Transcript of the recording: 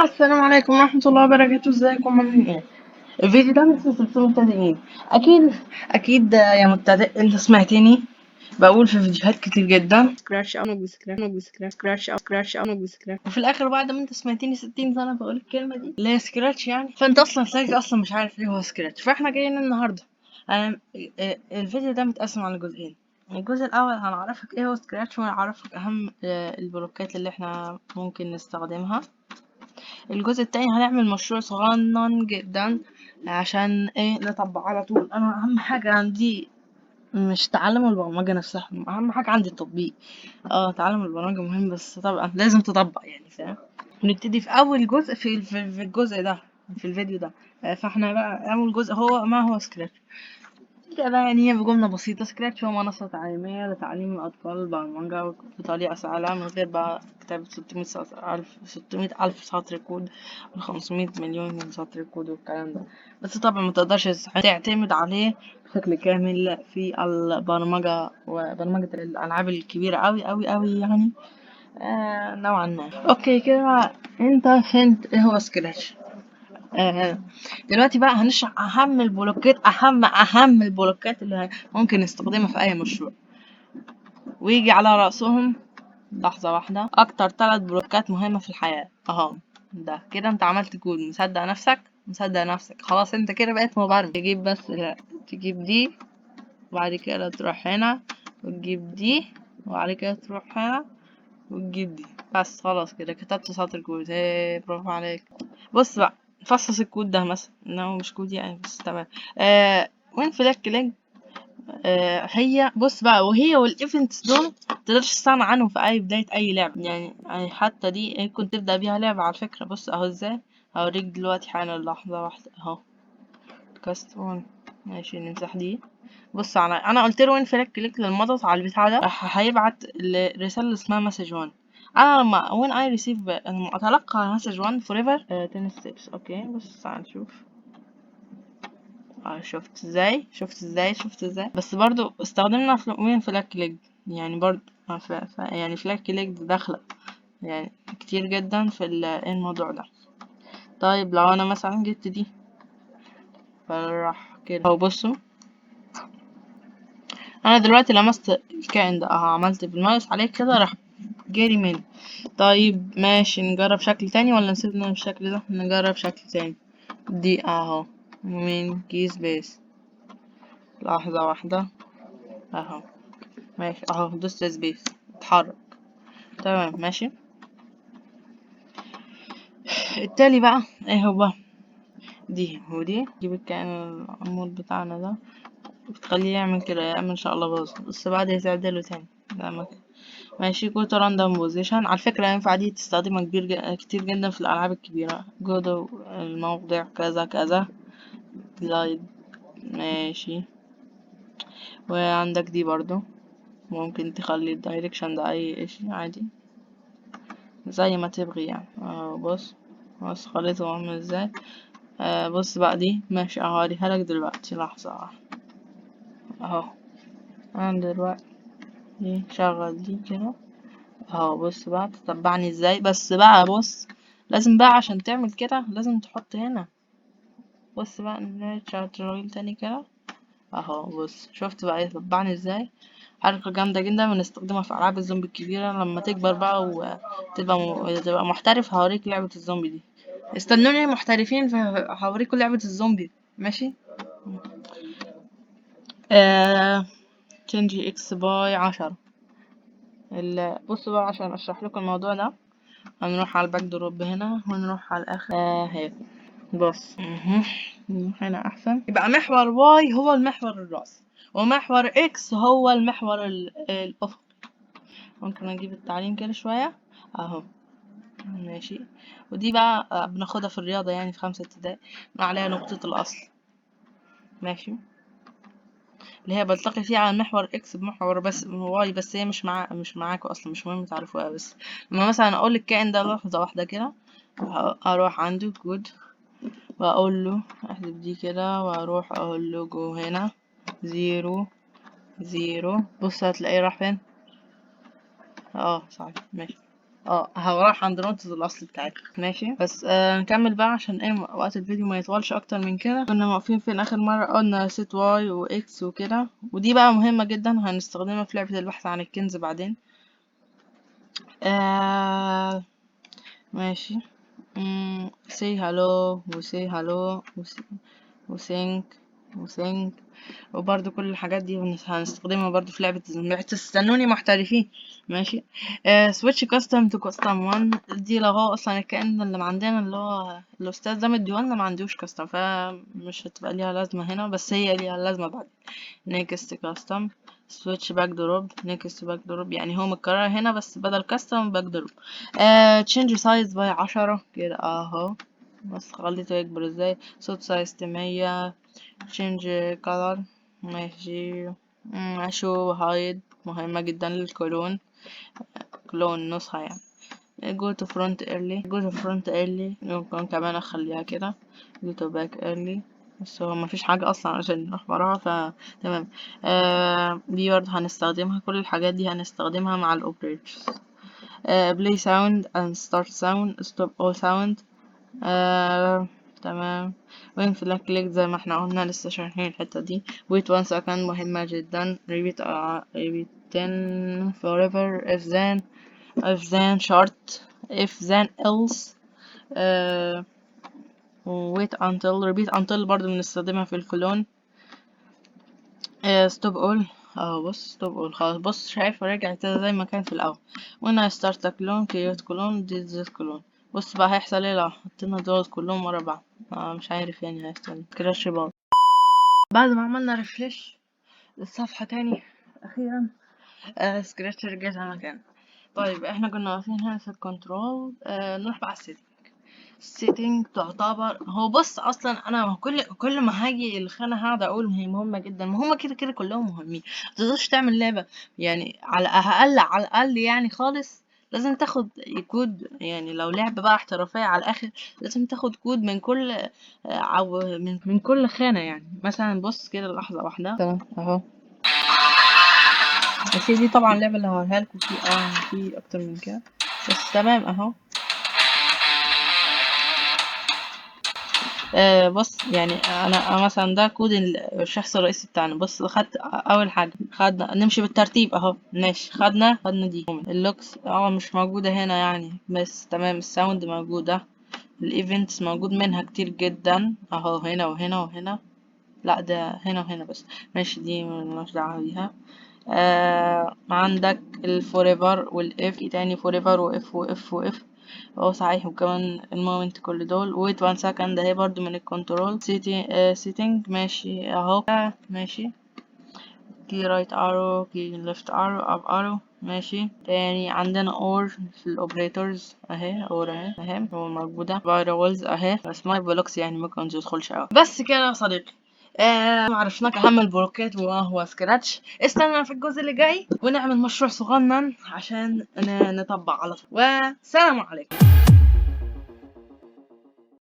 السلام عليكم ورحمة الله وبركاته. ازيكم عاملين ايه؟ الفيديو ده من سلسلة مبتدئين. اكيد اكيد يا مبتدئ انت سمعتني بقول في فيديوهات كتير جدا scratch out scratch scratch scratch out scratch، وفي الاخر بعد ما انت سمعتني 60 سنة بقول الكلمة دي اللي هي Scratch يعني، فانت اصلا تلاقيك اصلا مش عارف ايه هو Scratch. فاحنا جايين النهارده، الفيديو ده متقسم على جزئين. الجزء الاول هنعرفك ايه هو Scratch ونعرفك اهم البلوكات اللي احنا ممكن نستخدمها. الجزء التاني هنعمل مشروع صغنن جدا عشان ايه نطبق على طول. انا اهم حاجة عندي مش تعلم البرمجة نفسها، اهم حاجة عندي التطبيق. تعلم البرمجة مهم، بس طبعا لازم تطبق يعني، فاهم؟ نبتدي في اول جزء في الجزء ده في الفيديو ده. فاحنا بقى اول جزء هو ما هو Scratch. نبدأ بقى يعني هي بجملة بسيطة: Scratch هو منصة تعليمية لتعليم الأطفال البرمجة بطريقة سهلة من غير بقى كتابة 600 ألف سطر كود و500 مليون سطر كود والكلام ده. بس طبعا ما تقدرش تعتمد عليه بشكل كامل في البرمجة وبرمجة الألعاب الكبيرة أوي أوي أوي يعني، نوعا ما. okay كده انت فهمت ايه هو Scratch. دلوقتي بقى هنشرح اهم البلوكات، اهم البلوكات اللي ممكن نستخدمها في اي مشروع، ويجي على رأسهم لحظة واحدة اكتر 3 بلوكات مهمة في الحياة اهو. ده كده انت عملت كود، مصدق نفسك، مصدق نفسك، خلاص انت كده بقيت مبرمج. تجيب بس تجيب دي، وبعد كده تروح هنا وتجيب دي، وبعد كده تروح هنا وتجيب دي، بس خلاص كده كتبت سطر كود. هي برافو عليك. بص بقى فصص الكود ده مثلا، إن هو مش كود يعني بس تمام. When flag click، هي بص بقى، وهي وال events دول متقدرش تستغنى عنهم في اي بداية اي لعبة يعني حتى دي ممكن تبدأ بيها لعبة على فكرة. بص اهو ازاي، هوريك دلوقتي حالا، لحظة واحدة اهو. cast on، ماشي نمسح دي. بص على انا قلت له when flag click لما اضغط على البتاع ده راح هيبعت رسالة اللي اسمها message 1. انا لما when I receive، لما اتلقى message 1 forever 10 steps. okay بص تعال نشوف. شفت ازاي، شفت ازاي، شفت ازاي. بس برضو استخدمنا when flag click يعني برضو، يعني flag click داخلة يعني كتير جدا في الموضوع ده. طيب لو انا مثلا جبت دي فراح كده اهو. بصوا انا دلوقتي لمست الكائن ده اهو، عملت بالماوس عليه كده راح جري مني. طيب ماشي نجرب شكل تاني ولا نسيبنا بالشكل ده؟ نجرب شكل تاني. دي اهو when key space، لحظة واحدة اهو، ماشي اهو دوست space اتحرك، تمام ماشي. التالي بقى ايه هو؟ دي ودي. جيب الكائن العمود بتاعنا ده بتخليه يعمل كده، يعمل ان شاء الله باظ، بس بعد يتعدله تاني. لا ماشي. go to random position، على فكرة ينفع دي تستخدمها كتير جدا في الألعاب الكبيرة. go to الموضع كذا كذا glide، ماشي. وعندك دي برضو ممكن تخلي ال direction ده اي اشي عادي زي ما تبغي يعني. بص بص خليته عامل ازاي. بص بقى دي ماشي اهو، هوريها لك دلوقتي لحظة واحدة اهو. انا دلوقتي دي شغل دي كده اهو. بص بقى تتبعني ازاي. بس بقى بص لازم بقى عشان تعمل كده لازم تحط هنا. بص بقى نرجع ترايل تاني كده اهو. بص شفت بقى يتبعني ازاي؟ حركة جامدة جدا بنستخدمها في ألعاب الزومبي الكبيرة. لما تكبر بقى وتبقى تبقى محترف هوريك لعبة الزومبي دي. استنوني يا محترفين فهوريكم لعبة الزومبي، ماشي؟ Change x by 10. بصوا بقى عشان اشرح لكم الموضوع ده هنروح على ال backdrop هنا ونروح على الاخر اهي. بص نروح هنا احسن. يبقى محور y هو المحور الرأسي ومحور x هو المحور الافقي. ممكن اجيب التعليم كده شوية اهو ماشي. ودي بقى بناخدها في الرياضة يعني في 5 ابتدائي، عليها نقطة الأصل ماشي، اللي هي بلتقي فيها على محور x بمحور بس y، بس هي مش معاكوا اصلا، مش مهم تعرفوها. بس لما مثلا اقول للكائن ده لحظة واحدة كده، اروح عنده كود واقول له احذف دي كده واروح اقول له go هنا 0 0. بص هتلاقيه راح فين. صح ماشي. هو راح عند نقطة الأصل بتاعتنا. ماشي، بس نكمل بقى عشان ايه وقت الفيديو ما يطولش أكتر من كده. كنا واقفين فين آخر مرة؟ قلنا set y و x وكده، ودي بقى مهمة جدا هنستخدمها في لعبة البحث عن الكنز بعدين. ماشي. Say hello و say hello و think و think، وبرضو كل الحاجات دي هنستخدمها برضو في لعبة تستنوني محترفين. ماشي. Switch costume to costume 1، دي لو هو اصلا الكائن اللي عندنا اللي هو الاستاذ ده مديهولنا ما عندوش costume، فمش هتبقى ليها لازمة هنا، بس هي ليها لازمة بعدين. Next costume، switch backdrop، next backdrop، يعني هو متكرر هنا بس بدل costume backdrop. Change size by 10 كده اهو، بس خليته يكبر ازاي. Set size 100، change color. ماشي. Show hide مهمة جدا لل clone، clone نسخة يعني. Go to front early، go to front early ممكن كمان اخليها كده. Go to back early، بس هو مفيش حاجة اصلا عشان نروح وراها، فتمام. دي برضه هنستخدمها، كل الحاجات دي هنستخدمها مع ال operators. Play sound and start sound، stop all sound. تمام. When flag click زي ما احنا قلنا لسه شارحين الحتة دي. Wait one second مهمة جدا. Repeat، repeat 10، forever، if then، if then شرط، if then else، wait until، repeat until برضو بنستخدمها في ال clone. Stop all اهو، بص stop all خلاص، بص شايف رجع كده زي ما كان في الاول. When I start a clone، create clone، delete this clone. بص بقى هيحصل ايه لو حطينا دول كلهم ورا بعض؟ مش عارف يعني هيحصل crash بار. بعد ما عملنا refresh للصفحة تاني اخيرا Scratch رجعت على مكان. طيب، احنا كنا واقفين هنا في ال control. نروح بقى على ال setting. ال setting تعتبر هو بص اصلا انا كل ما هاجي الخانه هقعد اقول هي مهمه جدا، ما هما كده كده كلهم مهمين. متقدرش تعمل لعبه يعني على الاقل على الاقل يعني خالص لازم تاخد كود، يعني لو لعبة بقى احترافية على الآخر لازم تاخد كود من كل أو من كل خانة. يعني مثلا بص كده لحظة واحدة، تمام اهو. بس دي طبعا اللعبة اللي هوريها لكم في اكتر من كده، بس تمام اهو. بص يعني انا مثلا ده كود الشخص الرئيسي بتاعنا. بص خدت اول حاجه، خدنا نمشي بالترتيب اهو. ماشي، خدنا دي ال looks مش موجوده هنا يعني، بس تمام. ال sound موجوده، ال events موجود منها كتير جدا اهو، هنا وهنا وهنا، لا ده هنا وهنا بس. ماشي، دي ملناش دعوه بيها. عندك ال forever وال if تاني، forever و if و if و if اه صحيح، وكمان ال moment كل دول. Wait one second اهي برضو من ال control setting. ماشي اهو. ماشي، key right arrow، key left arrow، up arrow. ماشي، تاني عندنا or في ال operators اهي، or اهي اهي هو موجودة، variables اهي، بس ما blocks يعني ممكن تدخلش اوي. بس كده يا صديقي، عرفناك اهم البلوكات وما هو Scratch. استنى في الجزء اللي جاي ونعمل مشروع صغنن عشان نطبق على طول، والسلام عليكم.